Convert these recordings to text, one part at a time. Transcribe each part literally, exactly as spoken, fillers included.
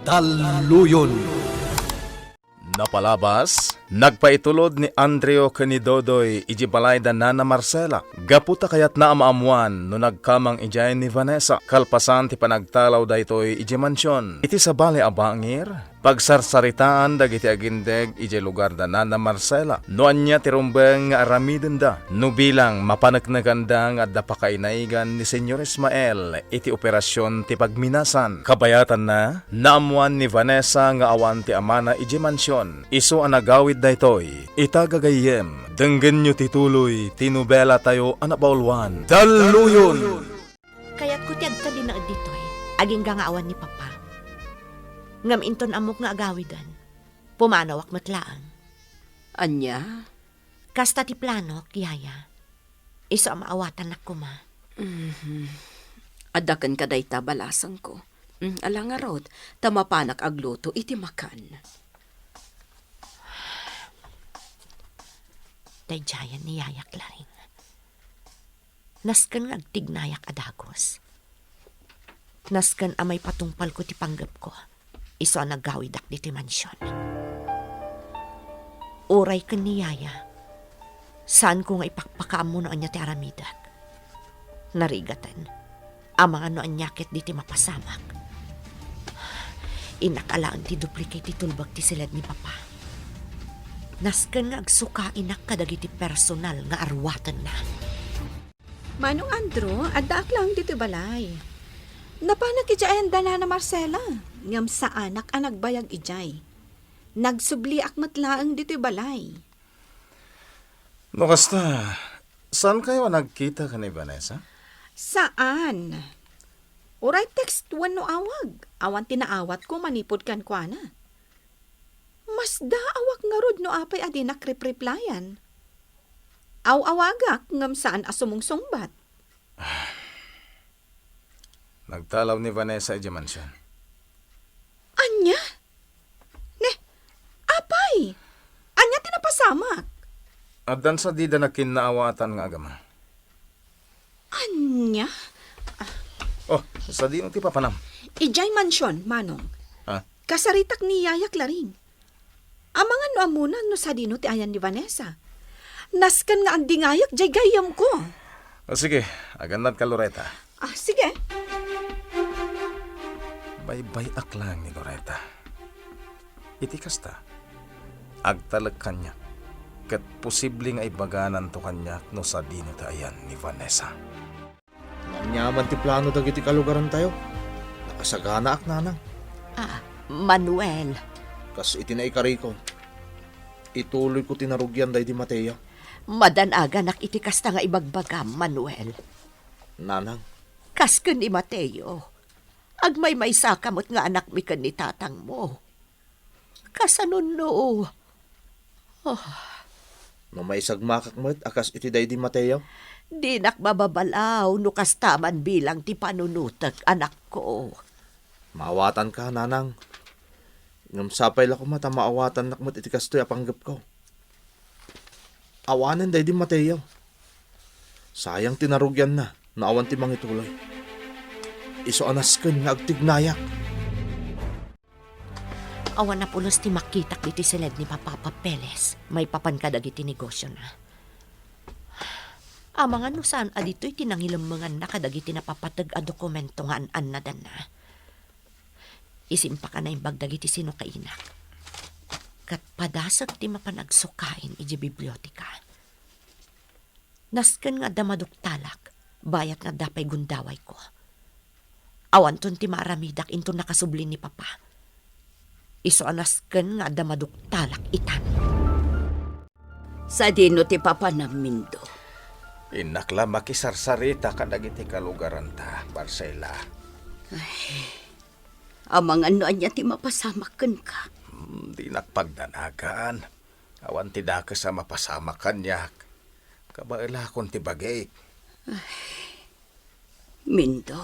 Talluyon. Napalabas, nagpaitulod ni Andrew ken ni Dodoy iti balay da Nana Marcela. Gapu ta kayatna a maammoan no nagkamang idiay ni Vanessa, kalpasan ti panagtalaw daytoy idiay mansion. Iti sabali a bangir, pagsarsaritaan dagiti agindeg idiay lugar da Nana Marcela no ania ti rumbeng nga aramidenda, no bilang mapaneknekanda nga adda pakainaigan ni Señor Ismael iti operasion ti pagminasan. Kabayatanna, naammoan ni Vanessa nga awan ti amana idiay mansion. Isu a nagawid daytoy, ita gagayyem, denggenyo ti tuloy ti nobelatayo a nabaoloan. Talluyon! Kayatko ti agtalinaed ditoy, agingga nga awan ni Papa. Ngem inton ammok nga agawiden, pumanawak met laeng. Ania? Kasta ti planok, Yaya. Isu a maawatannak koma. Mhm. Adda kenka dayta balasangko. Mm, ala ngarud, ta mapanak agluto iti makan. Daydiayen ni Yaya Claring. Nasken nga agtignayak a dagus. Nasken a maipatungpalko ti panggepko, isu a nagawidak ditoy mansion. Uray ken ni Yaya, saanko nga ipakpakaammo no ania ti aramidek. Narigaten, amangan no ania ket ditoy mapasamak. Innak alaen ti duplicate ti tulbek ti siled ni Papa. Nasken nga agsukainak kadagiti personal nga aruatenna. Manong Andrew, addaak laeng ditoy balay. Napanak idiay ayan da Nana Marcela, ngem saanak a nagbayag idiay. Nagsubliak met laeng ditoy balay. No kasta, saankayo a nagkita ken ni Vanessa? Saan. Uray text wenno awag. Awan ti naawatko manipud kenkuana. Masdaawak ngarud no apay a dinak repreplayan. Aw-awagak ngem saan a sumungsungbat. Nagtalaw ni Vanessa idiay mansion. Ania? Ne, apay? Ania ti napasamak? Addan sadida nakinnaawatan nga agama. Ania? Oh, sadino ti papanam? Idiay mansion, Manong. Ah? Kasaritak ni Yaya Claring. Amangan no ammona no sadino ti ayan ni Vanessa. Nasken nga agdingayak diay gayyemko. O sige, agannad ka, Loretta. Ah, sige. Baybay-ak laeng ni Loretta. Iti kasta, agtalek kaniak, ket posible nga ibagananto kaniak no sadino ti ayan ni Vanessa. Aniaman ti plano dagiti kalugarantayo? Nakasaganaak, Nanang. Ah, Manuel. Kas iti naikarikon, ituloyko ti narugian daydi Mateo. Madanaganak iti kasta nga ibagbagam, Manuel. Nanang. Kas ken ni Mateo, agmaymaysaka met nga anakmi ken ni tatangmo. Kasanon no? Oh. No maisagmakak met a kas iti daydi Mateo? Dinak mababalaw no kasta man bilang ti panunotek, anakko. Maawatanka, Nanang. Ngem sapay la koma ta maawatannak met iti kastoy a panggepko. Awanen daydi Mateo. Sayang ti narugianna no awan ti mangituloy. Isu a nasken nga agtignayak. Awan a pulos ti makitak ditoy siled ni Papa Papeles maipapan kadagiti negosiona. Amangan no saan a ditoy ti nangilemmenganna kadagiti napapateg a dokumento nga an-annadanna. Isimpaka naimbag dagiti sinukainak. Ket padasek ti mapan agsukain idiay biblioteka. Nasken nga adda maduktalak, bayat nga adda pay gundawayko. Awanton ti maaramidak inton nakasubli ni Papa. Isu a nasken nga adda maduktalak itan. Sadino ti papanam, Mindo? Innak la makisarsarita kadagiti kalugaranta, Marcela. Ay, amangan no ania ti mapasamak kenka. Hmm, dinak pagdanagan. Awan ti dakes a mapasamak kaniak. Kabaelakon ti bagik. Ay, Mindo.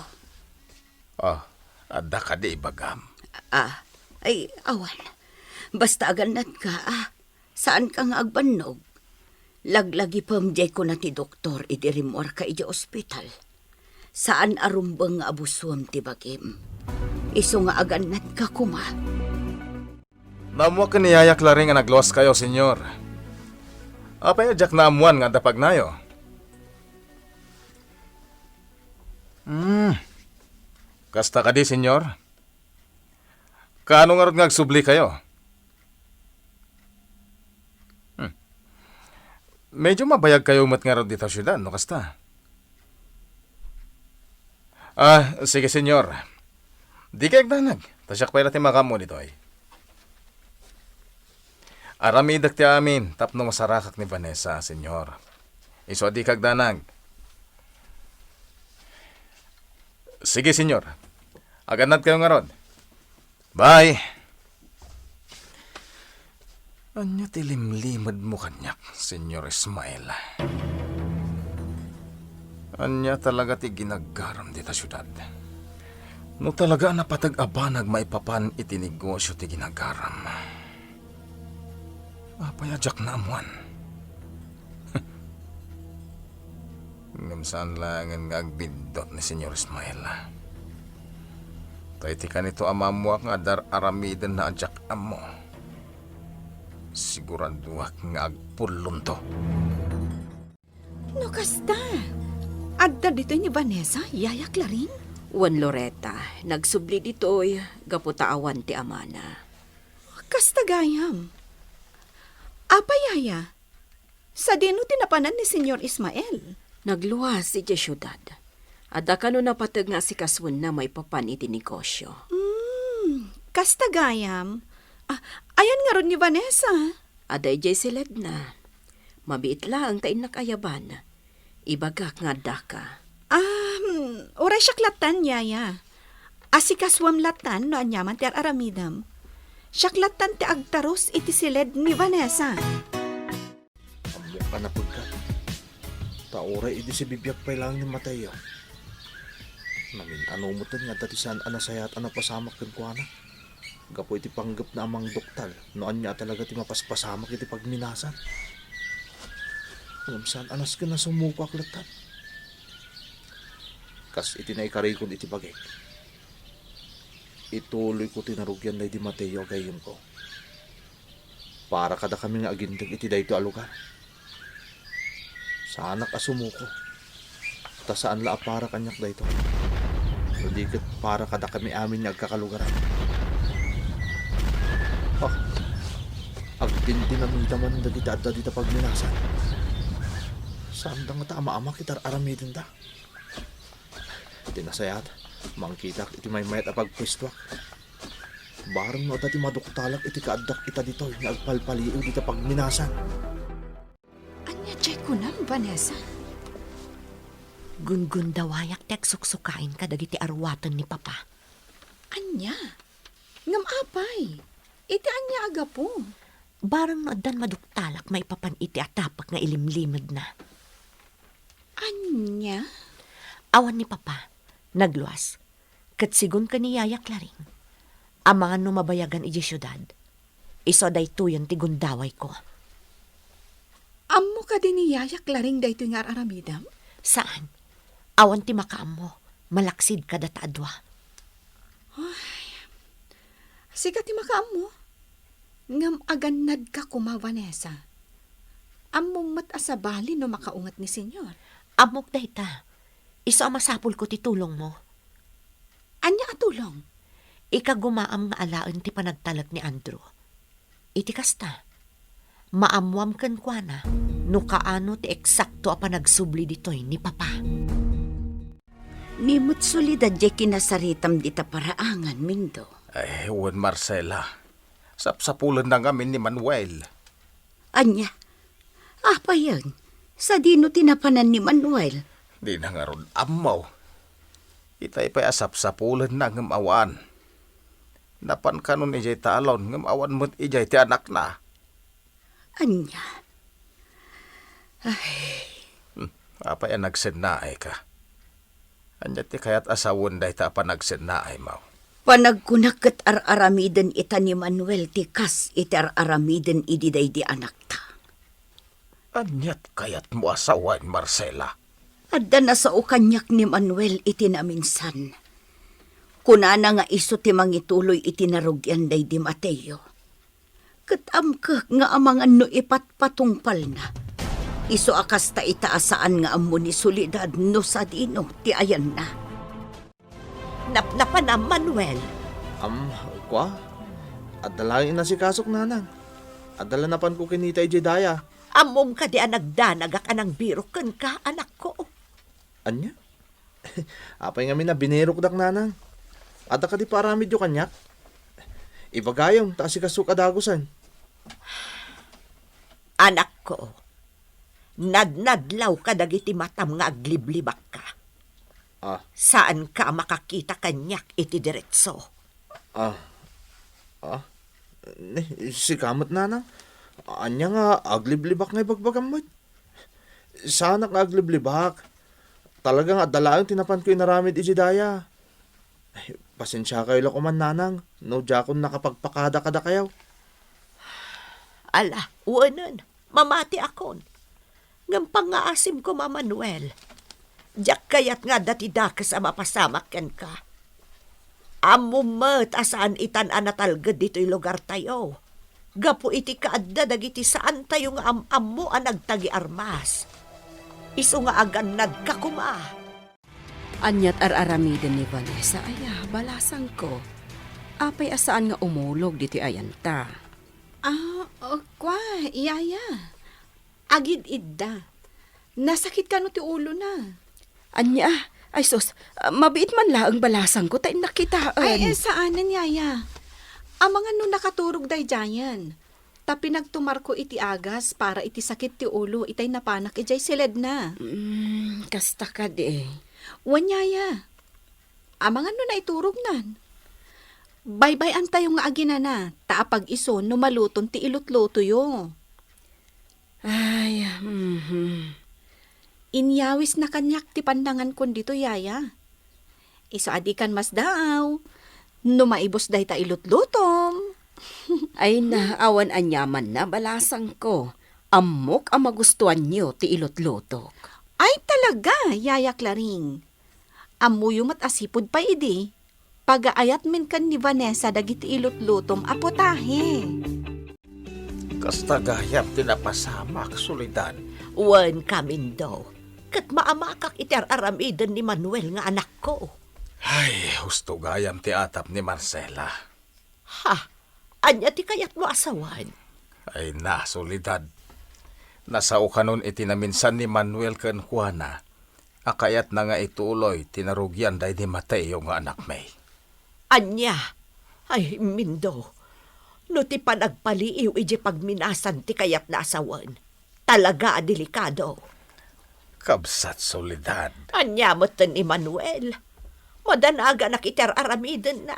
Ah, adda kadi ibagam? Ah, ay, awan. Basta agannadka, ah. Saanka nga agbannog. Laglagipem diay kuna ti doktor idi rimmuarka idiay ospital. Saan a rumbeng nga abusuem ti bagim. isu nga agannadka koma. Naammoak ken ni Yaya Claring a nagluaskayo, Señor. Apay a diak naammoan nga adda pagnayo? Hmm. Kasta kadi, Señor? Kaano ngarud nga agsublikayo? Hmm. Medyo mabayagkayo met ngarud dita siudad, no kasta? Ah, sige, Señor. Dika agdanag, ta siak pay la ti makaammo ditoy. Aramidek ti amin tapno masarakak ni Vanessa, Señor. Isu a dika agdanag. Sige, Señor. Agannadkayo ngarud. Bye. Ania ti limlimedmo kaniak, Señor Ismael? Ania talaga ti ginagaram dita siudad? No talaga a napateg a banag maipapan iti negosio ti ginagaram, apay a diak naammoan? Ngem saan laengen nga agbiddut ni Señor Ismael. Ta iti kanito a maammoak nga adda ar-aramidenna a diak ammo, siguraduak nga agpullonto. No kasta, adda ditoy ni Vanessa, Yaya Claring? Wen, Loretta, nagsubli ditoy gapu ta awan ti amana. Kasta gayam. Apay, Yaya? Sadino ti napanan ni Señor Ismael? Nagluas idiay siudad. Adda kano napateg nga asikasuenna maipapan iti negosio. Hmm, kasta gayam. Ah, ayan ngarud ni Vanessa? Adda idiay siledna. Mabiit laeng ta innak ayaban. Ibagak nga addaka. Ah, hmm, uray siak lattan, Yaya. Asikasuam lattan no aniaman ti ar-aramidem. Siak lattan ti agtarus iti siled ni Vanessa. Ammok a napegka. Ta uray idi sibibiag pay laeng ni Mateo, namin-ano metten nga adda ti saan a nasayaat a napasamak kenkuana gapu iti panggepna a mangduktal no ania a talaga ti mapaspasamak iti pagminasan. Ngem saan a nasken a sumukoak lattan. Kas iti naikarikon iti bagik, ituloyko ti narugian daydi Mateo a gayyemko. Para kadakami nga aginteg iti daytoy a lugar. Saanak a sumuko. Ta saan la a para kaniak daytoy. No di ket para kadakami amin nga agkakalugaran. Ah, agdindinamita man dagiti adda dita pagminasan. Saanda ngata a maamak iti ar-aramidenda. Ti nasayaat, mangkitak iti maymayat a pagpuestoak. Bareng no adda ti maduktalak iti kaaddak ita ditoy nga agpalpaliiw dita pagminasan. Ania diay kunam, Vanessa? Gungundawayak ti agsuksukaen kadagiti aruaten ni Papa. Ania? Ngem apay? Iti ania a gapu? Bareng no addan maduktalak maipapan iti atapek nga ilimlimedna. Ania? Awan ni Papa, nagluas. Ket sigun ken ni Yaya Claring, amangan no mabayagan idiay siudad, isu a daytoyen ti gundawayko. Ammo kadi ni Yaya Claring daytoy nga ar-aramidem? Saan. Awan ti makaammo, malaksid kadata a dua. Ay, sika ti makaammo. Ngem agannadka koma, Vanessa. Ammom met a sabali no makaunget ni Senyor. Ammok dayta. Isu a masapulko ti tulongmo. Ania a tulong? Ikagumaam nga alaen ti panagtalek ni Andrew. Iti kasta, maammoam kenkuana no kaano ti eksakto a panagsubli ditoy ni Papa. Ni met solidan diay kinasaritam dita paraangan, Mindo. Ay, wen, Marcela. Sapsapulenna ngamin ni Manuel. Ania? Apayen? Sadino ti napanan ni Manuel? Dina ngarud ammo. Itay pay a sapsapulenna ngem awan. Napan kanon idiay talon ngem awan met idiay ti anakna. Ania? Ay. Hmm, apay a nagsennaayka? Ania ti kayat a sawen dayta a panagsennaaymo? Panagkunak ket ar-aramiden ita ni Manuel ti kas iti ar-aramiden idi daydi anakta. Aniat kayatmo a sawen, Marcela? Adda nasao kaniak ni Manuel iti naminsan. Kunana nga isu ti mangituloy iti narugian daydi Mateo. Ket amkek nga amangan no ipatpatungpalna. Isu a kasta ita a saan nga ammo ni Soledad no sadino ti ayanna. Napnapanam, Manuel. Am, kua? Adda laeng inasikasok, nanang. Adda la napanko kinita idiay daya. Ammom kadi a nagdanagak a nangbirok kenka, anakko? Ania? Apay ngamin a binirokdak, nanang? Adda kadi paaramidyo kaniak? Ibagayom, ta asikasok a dagusen. Anakko, nadnadlawka dagiti matam nga agliblibakka. Ah. Saanka a makakita kaniak iti diretso. Ah. Ah? Ni, sika met, nanang? Ania nga agliblibak nga ibagbagam met? Saanak nga agliblibak. Talaga nga adda laeng ti napanko inaramid idiay daya. Ay, pasensiakayo la koman, nanang, no diakon nakapagpakada kadakayo. Ala, wenen, mamatiakon. Ngem pangngaasim koma, Manuel, diak kayat nga adda ti dakes a mapasamak kenka. Ammom met a saan itan a natalged ditoy lugartayo, gapu iti kaadda dagiti saantayo nga am-ammo a nagtagiarmas. Isu nga agannadka koma. Ania't ar-aramiden ni Vanessa aya, balasangko? Apay a saan nga umulog ditoy ayanta? Ah, oh, kua, yaya. Agid-idda. Nasakit kano ti ulona. Ania? Ay sus, ah, mabiit man laeng balasangko ta innak kitaen. Ay, eh, saanen, yaya. Amangan no nakaturog daydiayen. Ta pinagtumarko iti agas para iti sakit ti ulo itay napanak idiay siledna. Mm, kasta kadi. Wen, yaya. Amangan no naiturognan. Baybay-antayo nga aginana, ta apag-isu no maluton ti ilutlutoyo. Ay, mhm. Inyawisna kaniak ti pannangankon ditoy, yaya. Isu a dikan masdaaw, no maibus dayta ilutlutom. Ay na, awan aniamanna, balasangko. Ammok a magustuanyo ti ilutlutok. Ay, talaga, Yaya Claring. Ammoyo met a sipud pay idi, pagaayatmin ken ni Vanessa dagiti ilutlutom a potahe. Kasta gayam ti napasamak, Soledad. Wen, Camindo. Ket maamakak iti ar-aramiden ni Manuel nga anakko. Ay, husto gayam ti atap ni Marcela. Ha? Ania ti kayatmo a sawen? Ay na, Soledad. Nasaokanon iti naminsan ni Manuel kenkuana a kayatna nga ituloy ti narugian daydi Mateo nga anakmi. Ania? Ay, Mindo, no ti panagpaliiw idiay pagminasan ti kayatna a sawen, talaga a delikado. Kabsat, Soledad. Ania metten ni Manuel? Madanaganak iti ar-aramidenna.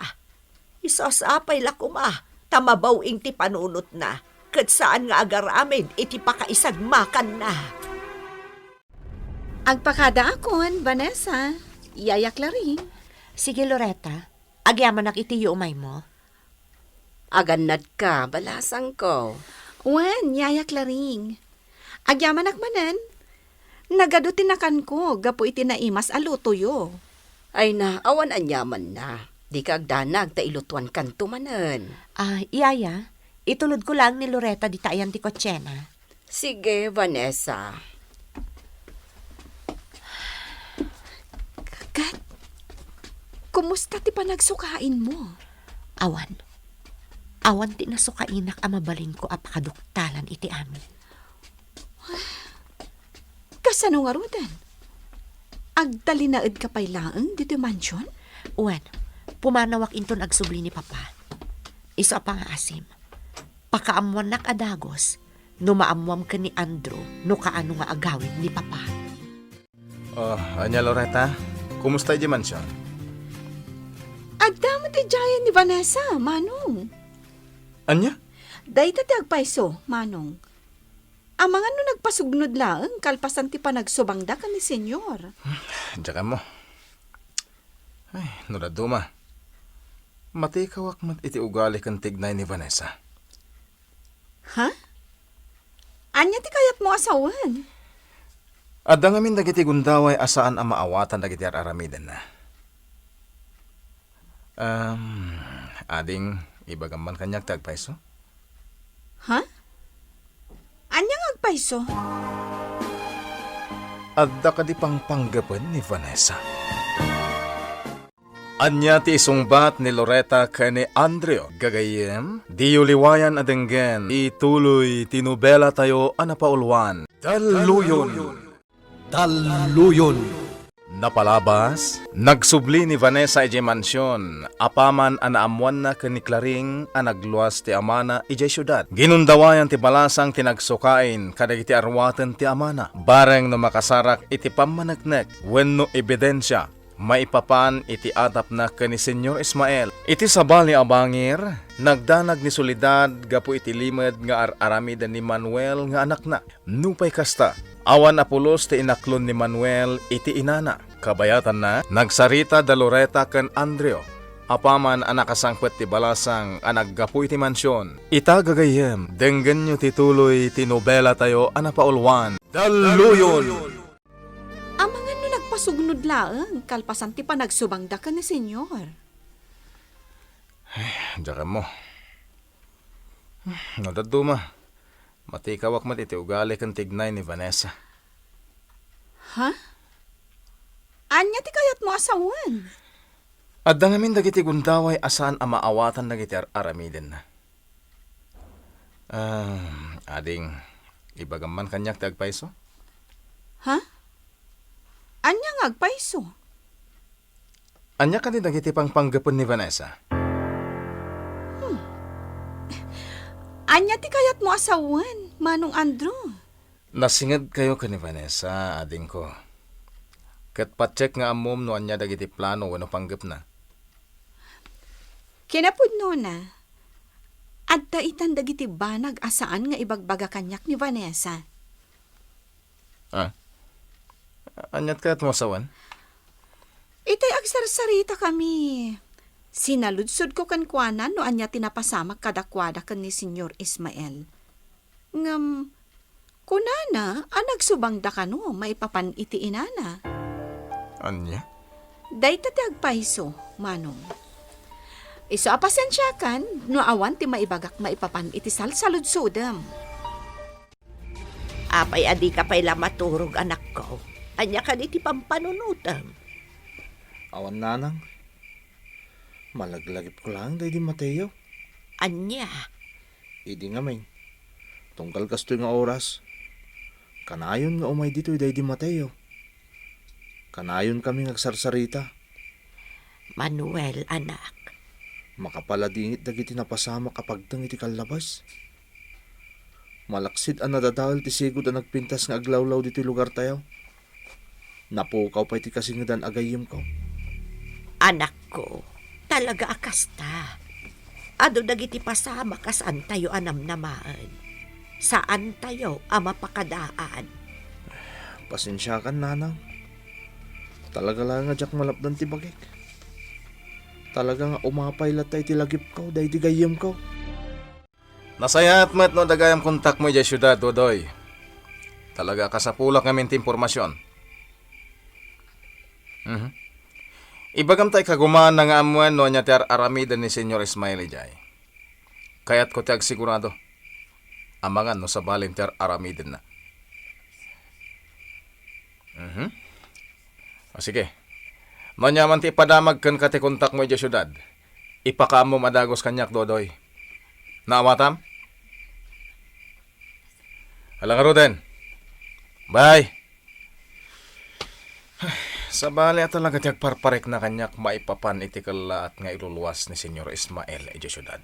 Isasapay la koma ta mabaw-ing ti panunotna, ket saan nga agaramid iti pakaisagmakanna. Agpakadaakon, Vanessa, Yaya Claring. Sige, Loretta. Agyamanak iti yuumaymo. Agannadka, balasangko. Wen, Yaya Claring. Agyamanak manen. Nagadu ti nakanko gapu iti naimas a lutoyo. Ay na, awan aniamanna. Dika agdanag ta ilutuankanto manen. Ah, Yaya, itulodko laeng ni Loretta dita ayan ti kotsena. Sige, Vanessa. Kat, kumusta ti panagsukainmo? Awan. Awan ti nasukainak a mabalinko a pakaduktalan iti amin. Kasano ngaruden? Agtalinaedka pay laeng ditoy mansion? Wen, pumanawak inton agsubli ni Papa. Isu a pangaasim, pakaammoannak a dagus no maammoam ken ni Andrew no kaano nga agawid ni Papa. Oh, ania, Loretta? Kumusta idiay mansion? Adda met idiayen ni Vanessa, Manong. Ania? Dayta ti agpayso, Manong. Amangan no nagpasugnod laeng kalpasan ti panagsubangda ken ni Senyor. Diak ammo. Ay, no dadduma. Matikawak met iti ugali ken tignay ni Vanessa. Ha? Ania ti kayatmo a sawen? Adda ngamin dagiti gundaway a saan a maawatan dagiti ar-aramidenna. Um, ading, ibagam man kaniak ti agpayso? Ha? Ania nga agpayso? Adda kadi pangpanggapen ni Vanessa? Ania ti isungbat ni Loretta ken ni Andrew? Gagayyem, diyo liwayan a denggen ituloy ti nobelatayo a napauluan. Dalluyon! Dalluyon! Napalabas, nagsubli ni Vanessa idiay mansion, apaman a naammoanna ken ni Claring a nagluas ti amana idiay siudad. Ginundawayan ti balasang ti nagsukain kadagiti arwaten ti amana, bareng no makasarak iti pammaneknek wenno ebidensia maipapan iti atapna ken ni Señor Ismael. Iti sabali a bangir, nagdanag ni Soledad gapu iti limed nga ar-aramiden ni Manuel nga anakna. Nupay kasta, awan a pulos ti inaklon ni Manuel iti inana. Kabayatanna, nagsarita da Loretta ken Andrew. Apaman a nakasangpet ti balasang a naggapu iti mansion. Ita gagayyem, denggenyo ti tuloy ti nobelatayo a napauluan. Dalluyon! Amangan no nagpasugnod laeng kalpasan ti panagsubangda ken ni Senyor. Ay, diak ammo. No dadduma, matikawak met iti ugali ken tignay ni Vanessa. Ha? Ania ti kayatmo a sawen? Adda ngamin dagiti gundaway a saan a maawatan dagiti ar-aramidenna. Ah, ading, ibagam man kaniak ti agpayso? Ha? Ania nga agpayso? Ania kadi dagiti pangpanggapen ni Vanessa? Hmm. Ania ti kayatmo a sawen, Manong Andrew? Nasingedkayo ken ni Vanessa, adingko. Ket patiek nga ammom no ania dagiti plano wenno panggepna. Kinapudnona, adda itan dagiti banag a saan nga ibagbaga kaniak ni Vanessa. Ah? Aniat kayatmo a sawen? Itay agsarsaritakami, sinaludsodko kenkuana no ania ti napasamak kadakuada ken ni Senyor Ismael. Ngem, kunana a nagsubangda kano maipapan iti inana. Ania? Dayta ti agpayso, Manong. Isu a pasensiakan no awan ti maibagak maipapan iti salsaludsodem. Apay a dika pay la maturog, anakko? Ania kadi ti pampanunotem? Awan, nanang. Malaglagipko laeng daydi Mateo. Ania? Idi ngamin, tunggal kastoy nga oras, kanayon nga umay ditoy daydi Mateo. Kanayonkami nga agsarsarita. Manuel, anak. Makapaladingit dagiti napasamak a pagteng iti kallabas. Malaksid a nadadael ti sigud a nagpintas nga aglawlaw ditoy lugartayo. Napukaw pay ti kasingedan a gayyemko. Anakko, talaga a kasta. Adu dagiti pasamak a saantayo a namnamaen. Saantayo a mapakadaan. Pasensiakan, nanang. Talaga laeng a diak malapdan ti bagik. Talaga nga umapay latta iti lagipko daydi gayyemko. Nasayaat met no adda gayam kontakmo idiay siudad, Dodoy. Talaga a kasapulak ngamin ti impormasion. Mhm. Ibagam ta ikagumaanna nga ammoen no ania ti ar-aramiden ni Senyor Ismael idiay. Kayatko ti agsigurado. Amangan no sabalin ti ar-aramidenna. Mhm. O, sige. No ania man ti ipadamag kenka ti kontakmo idiay siudad, ipakaammom a dagus kaniak, Dodoy. Naawatam? Ala ngaruden. Bye. Sabali a talaga ti agparparikna kaniak maipapan iti kellaat nga iluluas ni Senyor Ismael idiay siudad.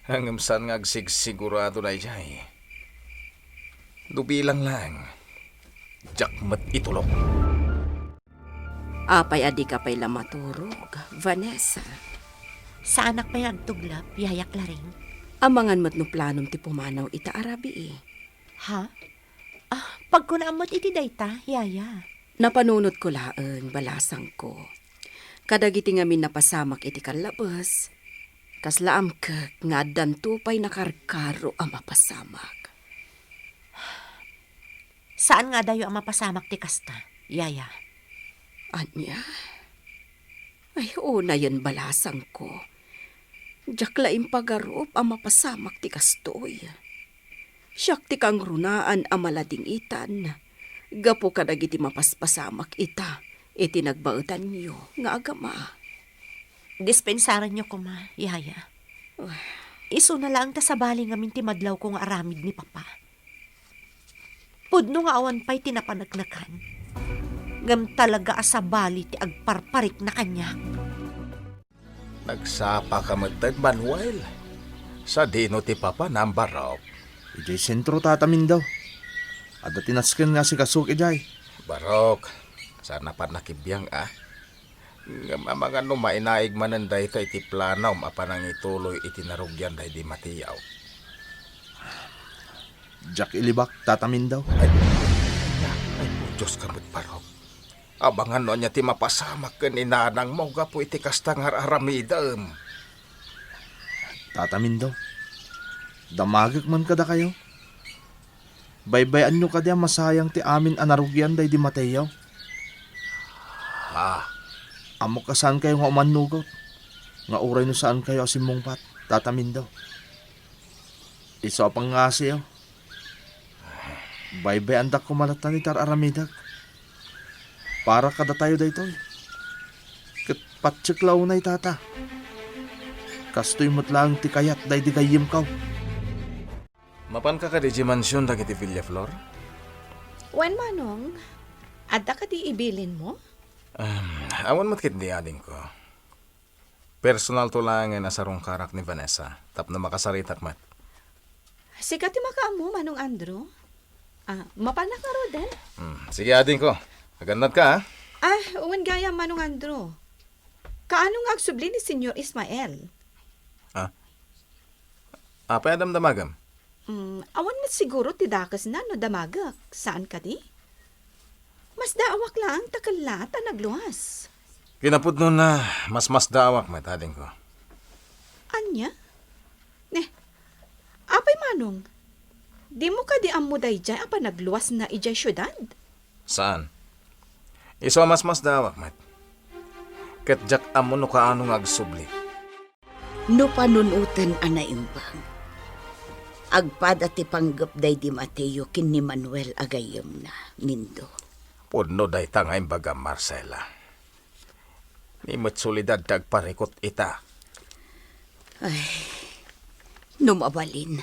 Ngem saan nga agsigsigurado daydiay. Dubilang laeng, diak met itulok. Apay a dika pay la maturog, Vanessa? Saanak pay nga agtuglep, Yaya Claring. Amangan met no planom ti pumanaw ita a rabii. Ha? Ah, pagkunaam met iti dayta, Yaya. Napanunotko laeng, balasangko. Kadagiti ngamin napasamak iti kallabes, kasla amkek nga addanto pay nakarkaro a mapasamak. Saan nga adayo a mapasamak ti kasta, Yaya. Ania? Ay, unayen balasangko. Diak la impagarup a mapasamak ti kastoy. Siak ti kangrunaan a maladingitan gapu kadagiti mapaspasamak ita iti nagbaetanyo nga agama. Dispensaranyo koma, yaya. Ah. Isuna laeng ta sabali ngamin ti madlawko nga aramid ni Papa. Pudno nga awan pay ti napaneknekan. Ngem talaga a sabali ti agparparikna kaniak. Nagsapaka metten, Manuel. Sadino ti papanam, Barok? Idiay sentro, Tata Mindo. Adda ti nasken nga asikasok idiay. Barok, saan a pannakibiang, a? Ngem amangan no mainaig manen dayta iti planom a panangituloy iti narugian daydi Mateo. Diak ilibak, Tata Mindo. Ay, ay, Dios ka met, Barok. Amangan no ania ti mapasamak ken ni nanangmo gapu iti kasta nga ar-aramidem. Tata Mindo, damagek man kadakayo. Baybay-anyo kadi a masayang ti amin a narugian daydi Mateo? Ah. Ammok a saankayo nga umannugot, nga uray no saankayo a simmungpat, Tata Mindo. Isu a pangngasiyo. Baybay-andak koma latta iti ar-aramidek. Para kadatayo daytoy. Ket patiek la unay, Tata. Kastoy met laeng ti kayat daydi gayyemko. Mapanka kadi idiay mansion dagiti Villaflor? Wen, Manong, adda kadi ibilinmo? Ahem, awan met ketdi, adingko. Personalto laengen a sarungkarak ni Vanessa tapno makasaritak met. Sika ti makaammo, Manong Andrew. Ah, mapanak ngaruden? Hmm, sige, adingko. Agannadka, a? Ah, wen gayam, Manong Andrew. Kaano nga agsubli ni Señor Ismael? Ah? Apay a damdamagem? Hmm, awan met siguro ti dakesna no damagek. Saan kadi? Masdaawak laeng ta kellaat a nagluas. Kinapudnona, masmasdaawak met, adingko. Ania? Ne, apay, Manong? Dimo kadi ammo daydiay a panagluasna idiay siudad? Saan. Isu a masmasdaawak met. Ket diak ammo no kaano nga agsubli. No panunoten a naimbag, agpada ti panggep daydi Mateo ken ni Manuel a gayyemna, Mindo. Pudno dayta nga imbagam, Marcela. Ni met Soledad ti agparikut ita. Ay, no mabalin,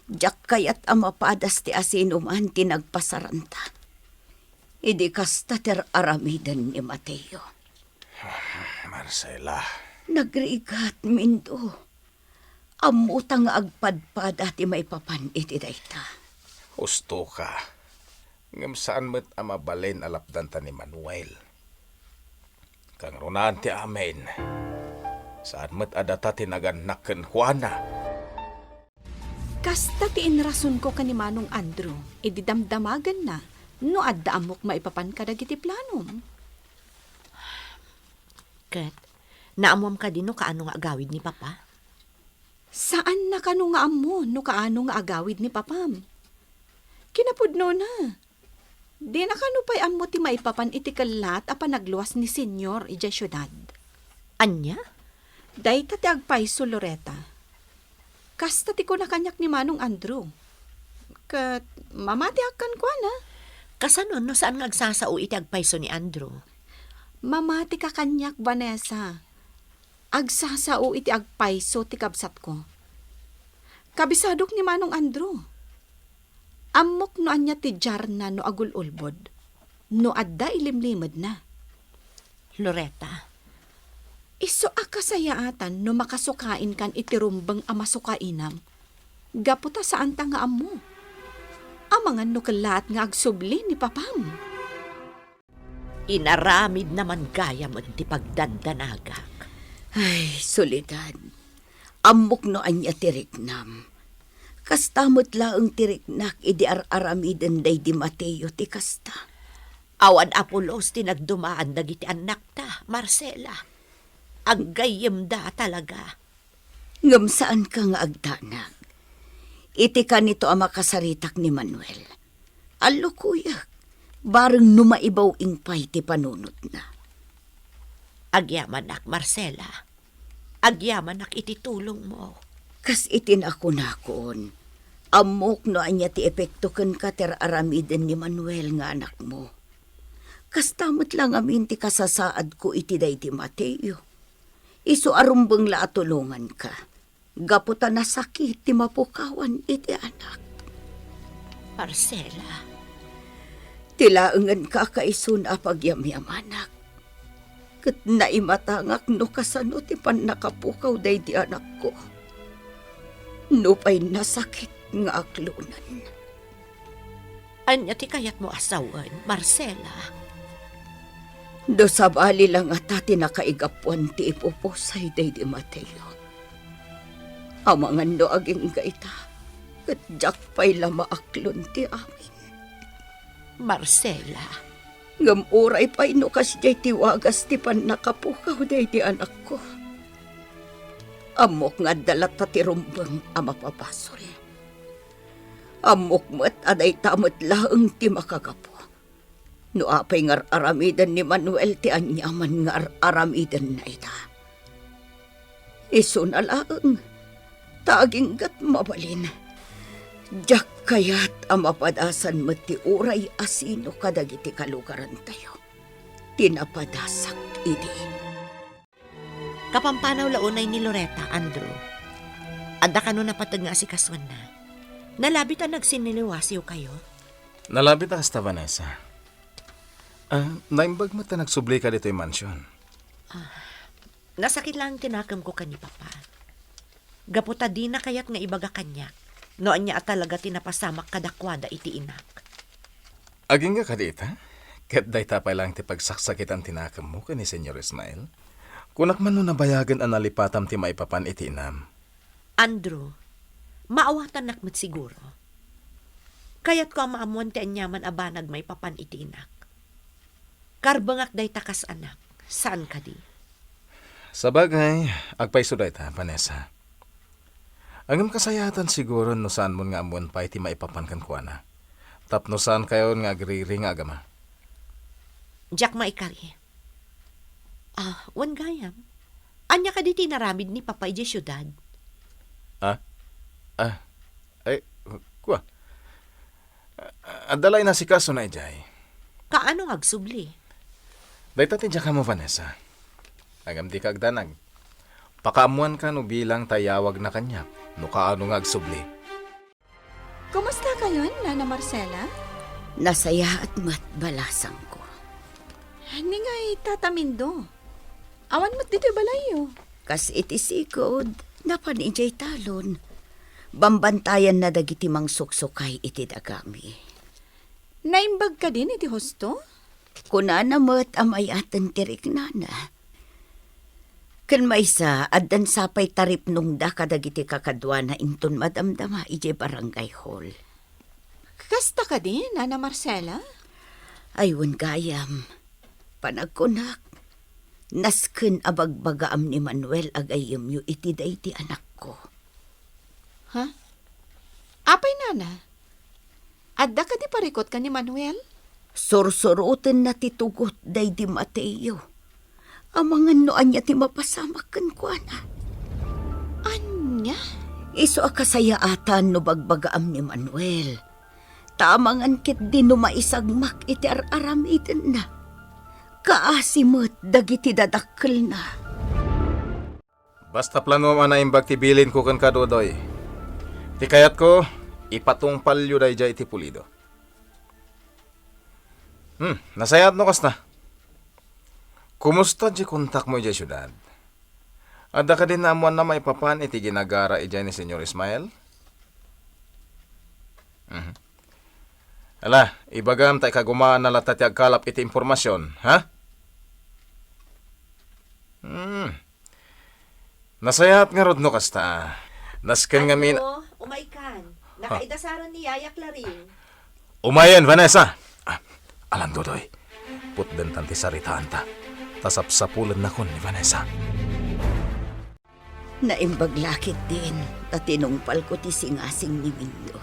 diak kayat a mapadas ti asinoman ti nagpasaranta. Idi kasta ti ar-aramiden ni Mateo. Marcela. Nagrigat, Mindo. Ammota nga agpadpada ti maipapan iti dayta. Husto ka. Ngem saan met a mabalin a lapdanta ni Manuel. Kangrunaan ti amin. Saan met a data ti nagannak kenkuana. Kasta ti inrasonko ken ni Manong Andrew idi damdamagenna no adda ammok maipapan kadagiti planom. Ket, naammoam kadi no kaano nga agawid ni Papa? Saanna kano nga ammo no kaano nga agawid ni Papam. Kinapudnona, dina kano pay ammo ti maipapan iti kellaat a panagluas ni Señor idiay siudad. Ania? Dayta ti agpayso, Loreta. Kasta ti kuna kaniak ni Manong Andrew. Ket mamatiak kenkuana. Kasano no saan nga agsasao iti agpayso ni Andrew? Mamatika kaniak, Vanessa. Agsasao iti agpayso ti kabsatko. Kabisadok ni Manong Andrew. Ammok no ania ti diarna no agul-ulbod, no adda ilimlimedna. Loreta. Isu a kasayaatan no makasukainkan iti rumbeng a masukainam, gapu ta saanta nga ammo. Amangan no kellaat nga agsubli ni Papam. Inaramidna man gayam ti pagdandanagak. Ay, Soledad, ammok no ania ti riknam. Kasta met laeng ti riknak idi ar-aramiden daydi Mateo ti kasta. Awan a pulos ti nagdumaan dagiti annakta, Marcela. Aggayyemda talaga. Ngem saanka nga agdanag. Iti kanito a makasaritak ni Manuel, allukoyak, bareng no maibaw-ing pay ti panunotna. Agyamanak, Marcela. Agyamanak iti tulongmo. Kas iti nakunakon, ammok no ania ti epekto kenka ti ar-aramiden ni Manuel nga anakmo. Kasta met la ngamin ti kasasaadko iti daydi Mateo. Isu a rumbeng la a tulonganka. Gapu ta nasakit ti mapukawan iti anak. Marcela. Ti laengen kakaisun a pagyamyamanak. Ket naimatangak no kasano ti pannakapukaw daydi anakko. Nupay nasakit nga aklonen. Ania ti kayatmo a sawen, Marcela? No sabali la ngata ti nakaigapuan ti ipupusay daydi Mateo. Amangan no agingga ita, ket diak pay la maaklon ti amin. Marcela. Ngem uray pay no kasdiay ti wagas ti pannakapukaw daydi anakko. Ammok nga adda latta ti rumbeng a mapabasol. Ammok met a dayta met laeng ti makagapu. No apay nga ar-aramiden ni Manuel ti aniaman nga ar-aramidenna ita. Isuna laeng, ta aginggat mabalin. Diak kayat a mapadasan met ti uray a sino kadagiti kalugarantayo ti napadasak idi. Kapampanaw la unay ni Loretta, Andrew. Adda kano napateg nga asikasuanna? Nalabit a nagsiniliwasiwkayo? Nalabit a kasta, Vanessa. Ah, naimbag met ta nagsublika ditoy mansion. Ah, nasakit laeng ti nakemko ken ni Papa. Gapu ta dina kayat nga ibaga kaniak no ania a talaga ti napasamak kadakuada iti inak. Agingga kadi ita? Ket dayta pay laeng ti pagsaksakitan ti nakemmo ken ni Señor Ismael? Kunak man no nabayagen a nalipatam ti maipapan iti inam. Andrew, maawatannak met siguro. Kayatko a maammoan ti aniaman a banag maipapan iti inak. Karbengak dayta kas anak, saan kadi? Sabagay, agpayso dayta, Vanessa. Ngem kasayaatan siguro no saanmon nga ammoen pay ti maipapan kenkuana. Tapno saankayon nga agriri nga agama. Diak maikari. Ah, wen gayam. Ania kadi ti inaramid ni Papa idiay siudad? Ah? Ah? Ay, kua. Adda la inasikaso na idiay. Kaano nga agsubli? Dayta ti diak ammo, Vanessa. Ngem dika agdanag. Pakaammoanka no bilang ta iyawagna kaniak no kaano nga agsubli. Kumusta kayon, Nana Marcela? Nasayaat met, balasangko. Ni ngay, Tata Mindo? Awan met ditoy balayyo. Kas iti sigud, napan idiay talon. Bambantayanna dagiti mangsuksukay iti dagami. Naimbag kadin iti husto? Kunana met a mayaten ti riknana. Ken maysa, addan sa pay taripnongda kadagiti kakaduana inton madamdama idiay barangay hall. Kasta kadi, Nana Marcela? Ay, wen gayam. Panagkunak, nasken a bagbagaam ni Manuel a gayyemyo iti daydi anakko. Ha? Apay, Nana? Adda kadi parikut ken ni Manuel? Sursurotenna ti tugot daydi Mateo. Amangan no ania ti mapasamak kenkuana. Ania? Isu a kasayaatan no bagbagaam ni Manuel. Ta amangan ketdi no maisagmak iti ar-aramidenna. Kaasi met dagiti dadakkelna. Basta planom a naimbag ti bilinko kenka, Dodoy. Ti kayatko, ipatungpalyo daydiay iti pulido. Hmm, nasayaat no kasta. Kumusta ti kontakmo idiay siudad? Adda kadi naammoanna maipapan iti ginagara idiay ni Señor Ismael? Mhm. Ala, ibagam ta ikagumaanna latta ti agkalap iti impormasion, ha? Hmm. Nasayaat ngarud no kasta. Nasken ngamin. Ano? Umaykan. Ah. Nakaidasaren ni Yaya Clarin. Umayen, Vanessa! Ah, alan, Dodoy. Putdentan ti saritaanta. Ta sapsapulennakon ni Vanessa. Naimbag la ketdin ta tinungpalko ti singasing ni Minyo.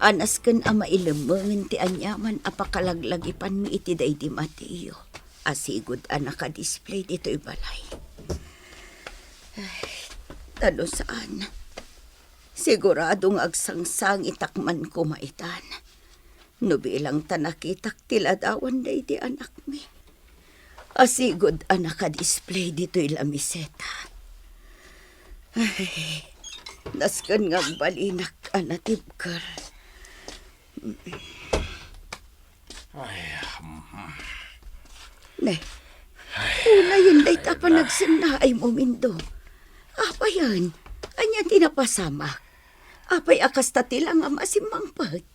A nasken a mailemmengen ti aniaman a pakalaglagipanmi iti daydi Mateo. Asigud a nakadisplay ditoy balay. Ay, ta no saan, sigurado nga agsangsangitak man koma itan. No bilang ta nakitak ti ladawan daydi anakmi. Asigud a nakadisplay ditoy lamiseta. Ay, nasken nga agbalinak a natibker. Ay, mm. Ne, unayen dayta a panagsennaaymo, Mindo. Apayen, ania ti napasamak? Apay a kasta ti langam a simmangpet?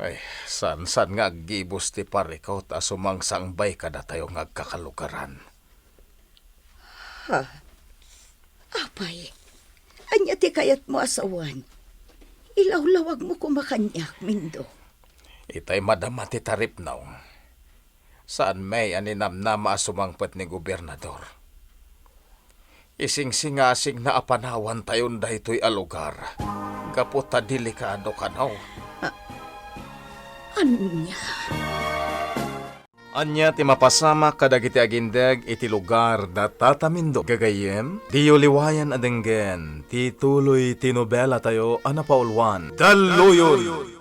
Ay, saan-saan nga aggibus ti parikut a sumangsangbay kadatayo nga agkakalugaran. Ha? Apay, ania ti kayatmo a sawen? Ilawlawagmo koma kaniak, Mindo. Itay madama ti taripnaw. Saan may a ninamnama a sumangpet ni Gobernador. Isingsingasingna a panawantayon daytoy a lugar gapu ta delikado kano. A-, ania? Ania ti mapasamak kadagiti agindeg iti lugar da Tata Mindo? Gagayyem, diyo liwayan a denggen ti tuloy ti nobelatayo a napauluan, Dalluyon!